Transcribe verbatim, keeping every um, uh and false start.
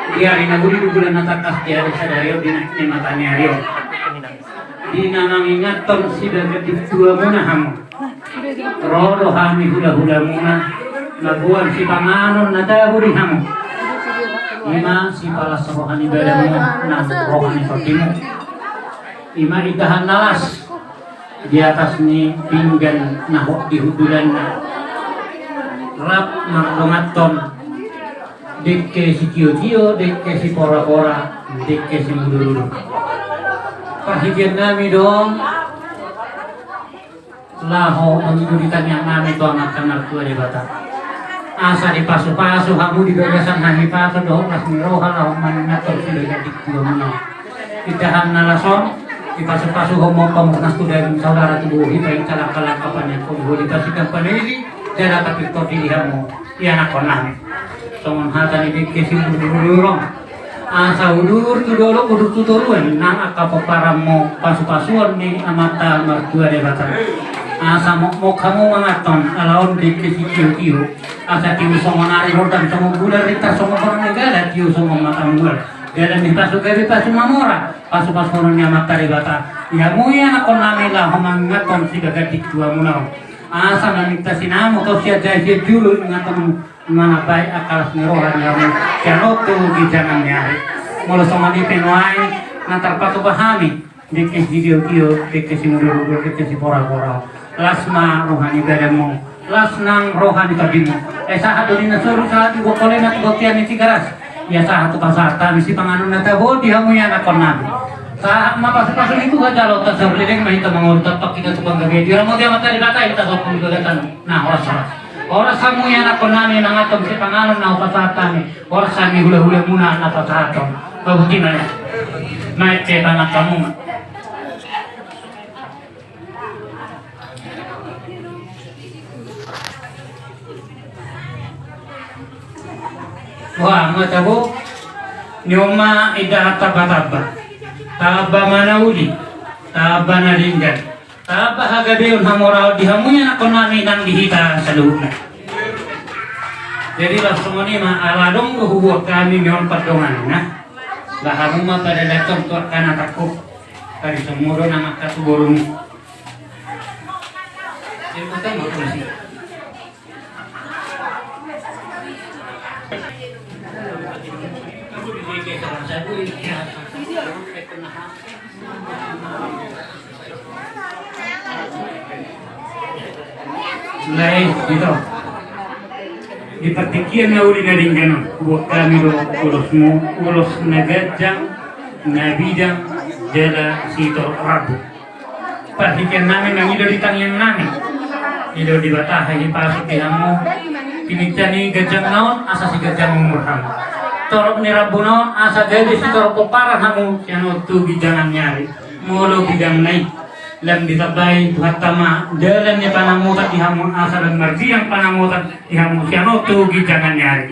Di ari na uli do bulan na tangkas di ari sadari on, di na, di mata ni ari on, di na mangingathon sibagas di tuamuna hamu. Ro do hami hulahulamuna, mamboan sipanganon na tabo di hamu. I ma sipalas roha ni badanmu nang roha ni tondimu. I ma indahan na las di atas ni pinggan na hot di hundulanna. Rap mardonganhon dengke sitiotio, dengke siporapora, dengke simudurudur. Parhitean nami do laho mangido di tangiang nami tu Amanta Martua Debata, asa dipasupasu hamu di bagasan hahipason dohot las ni roha laho mangingathon sibagas di tuamuna. Indahan na las on, dipasupasu hamu pamurnas tu daging, saudara tu bohi, painta langkalangka paniangkon, holi pasidang panelili, jala tapintor di hamu ianakhon nami. Songon hata ni dengke simudurudur on, asa udur tu dolok, udur tu toruan nang angka pomparanmu, pasupasuon ni Amanta Martua Debata. Asa mokmok hamu manganhon ala on dengke sitiotio, asa tio songon ari, rondang songon bulan, rintang songon bona na gala, tio songon mata mual, dalan ni pasu gabe, pasu mamora, pasupasuon ni Amanta Debata. Di hamu ianakhon nami laho mangingathon sibagas di tuamuna on, asa maminta sinamot on sian jae sian jolo, ingathon manabai angka las ni roha ni hamu sian on tu ginjangan ni ari. Molo songon i pe nuaeng na tarpatupa hami, dengke sitiotio, dengke simudurudur, dengke siporapora, las ma roha ni badanmu, las nang roha ni tondimu. Ai sahat do ninna soru, sahat di bongkol ena tu bontean ni Tigaras. Ia sahat tu pasahat hami sipanganon na tabo di hamu ianakhon nami. Sahat ma pasupasu ni Tuhan, jala tarsongon i leleng ma hita mangolu, tampang hita tu panggabean, diramoti Amanta Debata hita sompung di bagasan na horas-horas. Horas hamu ianakhon nami manganhon sipanganon na hupasahat hami, horas hami hulahulamuna na pasahathon. Pabuti ma ia. Maet pe pangan hamu ma. Wah, ma tabo. Ni on ma indahan tambatamba. Tamba ma na uli, tamba na denggan, tamba hagabeon hamoraon di hamu ianakhon nami nang di hita saluhutna. Jadi laos songon i ma, ala adong do hubuat hami ni on pardonganna, ba hamu ma padalathon tu angka na tangkup. Tadi somo do nang angka tu borumu. Mulai, gitu. Di partingkian na uli na denggan on, hubuat hami do ulosmu, ulos na ganjang, na bidang, jala sitorop rambu. Parhitean nami mangido di tangiang nami, ido Debata hahipason di hamu, pinta ni ganjangna on asa siganjang umur hamu, torop ni rambuna on asa gabe sitorop pomparan hamu sian on tu ginjangan ni ari. Molo bidangna i, lam ditambai Tuhanta ma dalan ni panamotan di hamu, asa lam marbidang panamotan di hamu sian on tu ginjangan ni ari.